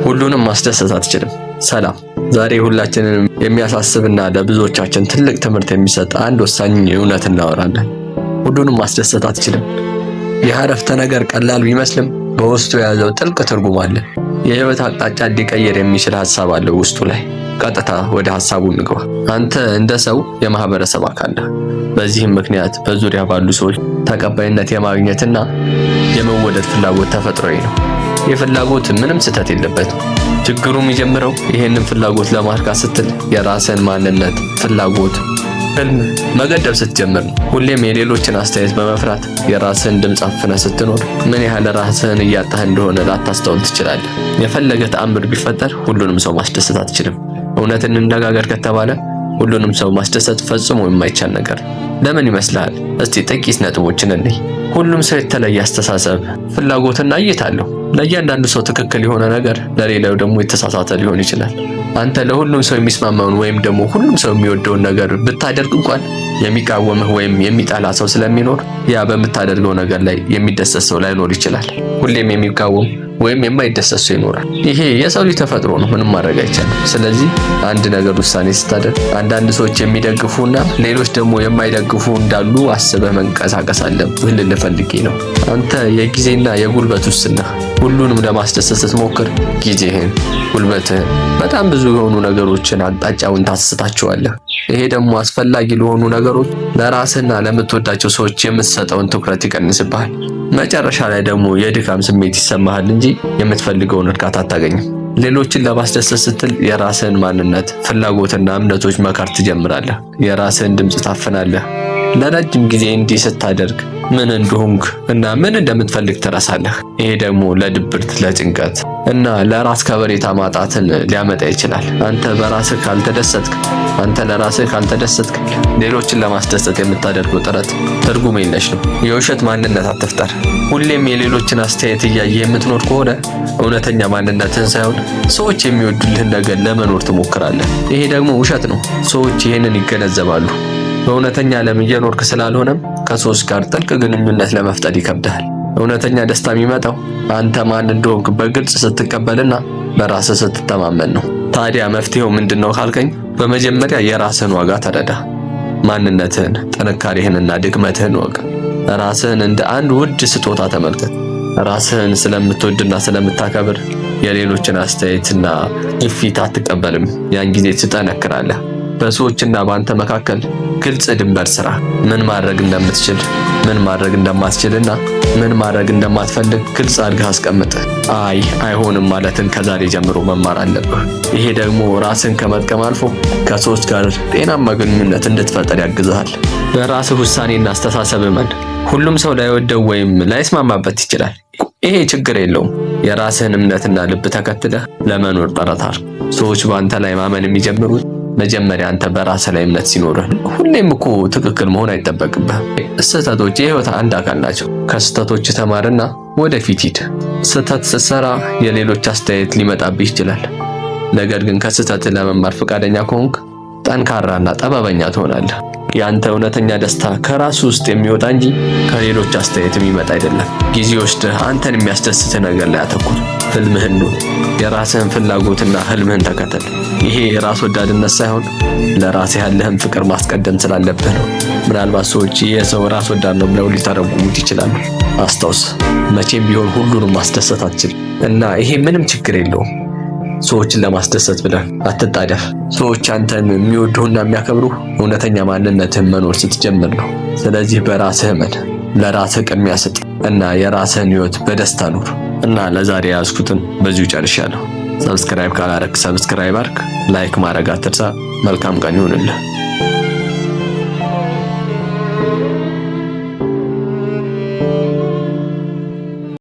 ሁሉንም ማስደሰት አትችልም። ሰላም። ዛሬ ሁላችንንም የሚያሳስብና ለብዙዎቻችን ትልቅ ትምህርት የሚሰጥ አንድ ወሳኝ እውነት እናወራለን። ሁሉንም ማስደሰት አትችልም። ይህ አረፍተ ነገር ቀላል ቢመስልም በውስጡ የያዘው ጥልቅ ትርጉም አለ። የህይወት አቅጣጫ ሊቀይር የሚችል ሀሳብ አለው ውስጡ ላይ። ቀጥታ ወደ ሀሳቡ እንግባ። አንተ እንደ ሰው የማህበረሰብ አካል ነህ። በዚህም ምክንያት በዙሪያ ባሉ ሰዎች ተቀባይነት የማግኘትና የመወደድ ፍላጎት ተፈጥሯዊ ነው። ይህ ፍላጎት ምንም ስህተት የለበትም። ችግሩ የሚጀምረው ይህንን ፍላጎት ለማርካት ስትል የራስህን ማንነት፣ ፍላጎት፣ ህልም መገደብ ስትጀምር ነው። ሁሌም የሌሎችን አስተያየት በመፍራት የራስህን ድምፅ አፍነህ ስትኖር ምን ያህል ራስህን እያጣህ እንደሆነ ላታስተውል ትችላለህ። የፈለገ ተአምር ቢፈጠር ሁሉንም ሰው ማስደሰት አትችልም። እውነት እንነጋገር ከተባለ ሁሉንም ሰው ማስደሰት ፈጽሞ የማይቻል ነገር። ለምን ይመስልሃል? እስቲ ጥቂት ነጥቦችን እንይ። ሁሉም ሰው የተለየ አስተሳሰብ፣ ፍላጎትና እይታ አለው። ለእያንዳንዱ ሰው ትክክል የሆነ ነገር ለሌላው ደግሞ የተሳሳተ ሊሆን ይችላል። አንተ ለሁሉም ሰው የሚስማማውን ወይም ደግሞ ሁሉም ሰው የሚወደውን ነገር ብታደርግ እንኳን የሚቃወምህ ወይም የሚጠላ ሰው ስለሚኖር ያ በምታደርገው ነገር ላይ የሚደሰት ሰው ላይኖር ይችላል። ሁሌም የሚቃወም ወይም የማይደሰት ሰው ይኖራል። ይሄ የሰው ልጅ ተፈጥሮ ነው፣ ምንም ማድረግ አይቻልም። ስለዚህ አንድ ነገር ውሳኔ ስታደርግ አንዳንድ ሰዎች የሚደግፉና ሌሎች ደግሞ የማይደግፉ እንዳሉ አስበህ መንቀሳቀስ አለብህ ልልህ ፈልጌ ነው። አንተ የጊዜና የጉልበት ውስን ነህ። ሁሉንም ለማስደሰት ስትሞክር ጊዜህን፣ ጉልበትህን፣ በጣም ብዙ የሆኑ ነገሮችን አቅጣጫውን ታስታቸዋለህ። ይሄ ደግሞ አስፈላጊ ለሆኑ ነገሮች ለራስህና ለምትወዳቸው ሰዎች የምትሰጠውን ትኩረት ይቀንስብሃል። መጨረሻ ላይ ደግሞ የድካም ስሜት ይሰማሃል እንጂ የምትፈልገውን እርካታ አታገኝም። ሌሎችን ለማስደሰት ስትል የራስህን ማንነት፣ ፍላጎትና እምነቶች መካድ ትጀምራለህ። የራስህን ድምፅ ታፍናለህ። ለረጅም ጊዜ እንዲህ ስታደርግ ምን እንደሆንክ እና ምን እንደምትፈልግ ትረሳለህ። ይሄ ደግሞ ለድብርት፣ ለጭንቀት እና ለራስ ከበሬታ ማጣትን ሊያመጣ ይችላል። አንተ ለራስህ ካልተደሰትክ ሌሎችን ለማስደሰት የምታደርገው ጥረት ትርጉም የለሽ ነው። የውሸት ማንነት አትፍጠር። ሁሌም የሌሎችን አስተያየት እያየህ የምትኖር ከሆነ እውነተኛ ማንነትህን ሳይሆን ሰዎች የሚወዱልህን ነገር ለመኖር ትሞክራለህ። ይሄ ደግሞ ውሸት ነው። ሰዎች ይህንን ይገነዘባሉ። በእውነተኛ ዓለም እየኖርክ ስላልሆነም ከሰዎች ጋር ጥልቅ ግንኙነት ለመፍጠር ይከብድሃል። እውነተኛ ደስታ የሚመጣው አንተ ማን እንደሆንክ በግልጽ ስትቀበልና በራስህ ስትተማመን ነው። ታዲያ መፍትሄው ምንድን ነው ካልከኝ፣ በመጀመሪያ የራስህን ዋጋ ተረዳ። ማንነትህን፣ ጥንካሬህንና ድክመትህን እወቅ። ራስህን እንደ አንድ ውድ ስጦታ ተመልከት። ራስህን ስለምትወድና ስለምታከብር የሌሎችን አስተያየትና ግፊት አትቀበልም። ያን ጊዜ ትጠነክራለህ። በሰዎችና በአንተ መካከል ግልጽ ድንበር ስራ። ምን ማድረግ እንደምትችል፣ ምን ማድረግ እንደማትችልና ምን ማድረግ እንደማትፈልግ ግልጽ አድርገህ አስቀምጥ። አይ አይሆንም ማለትን ከዛሬ ጀምሮ መማር አለብህ። ይሄ ደግሞ ራስን ከመጥቀም አልፎ ከሰዎች ጋር ጤናማ ግንኙነት እንድትፈጠር ያግዝሃል። በራስህ ውሳኔና አስተሳሰብ እመን። ሁሉም ሰው ላይወደው ወይም ላይስማማበት ይችላል። ይሄ ችግር የለውም። የራስህን እምነትና ልብ ተከትለህ ለመኖር ጥረት አድርግ። ሰዎች በአንተ ላይ ማመን የሚጀምሩት መጀመሪያ አንተ በራስህ ላይ እምነት ሲኖርህ። ሁሌም እኮ ትክክል መሆን አይጠበቅብህም። ስህተቶች የህይወት አንድ አካል ናቸው። ከስህተቶች ተማርና ወደፊት ሂድ። ስህተት ስትሰራ የሌሎች አስተያየት ሊመጣብህ ይችላል። ነገር ግን ከስህተት ለመማር ፈቃደኛ ከሆንክ ጠንካራና ጥበበኛ ትሆናለህ። የአንተ እውነተኛ ደስታ ከራሱ ውስጥ የሚወጣ እንጂ ከሌሎች አስተያየት የሚመጣ አይደለም። ጊዜ ወስደህ አንተን የሚያስደስትህ ነገር ላይ አተኩር። ህልምህን ኑር። የራስህን ፍላጎትና ህልምህን ተከተል። ይሄ የራስ ወዳድነት ሳይሆን ለራስህ ያለህን ፍቅር ማስቀደም ስላለብህ ነው። ምናልባት ሰዎች ይህ ሰው ራስ ወዳድ ነው ብለው ሊተረጉሙት ይችላሉ። አስታውስ፣ መቼም ቢሆን ሁሉንም ማስደሰት አትችልም እና ይሄ ምንም ችግር የለውም። ሰዎችን ለማስደሰት ብለህ አትጣደፍ። ሰዎች አንተን የሚወዱህና የሚያከብሩህ እውነተኛ ማንነትህን መኖር ስትጀምር ነው። ስለዚህ በራስህ እመን፣ ለራስህ ቅድሚያ ስጥ እና የራስህን ህይወት በደስታ ኑር። እና ለዛሬ የያዝኩትን በዚሁ ጨርሻለሁ። Subscribe ካላረክ subscribe አርግ፣ like ማድረግ አትርሳ። መልካም ቀን ይሁንልህ።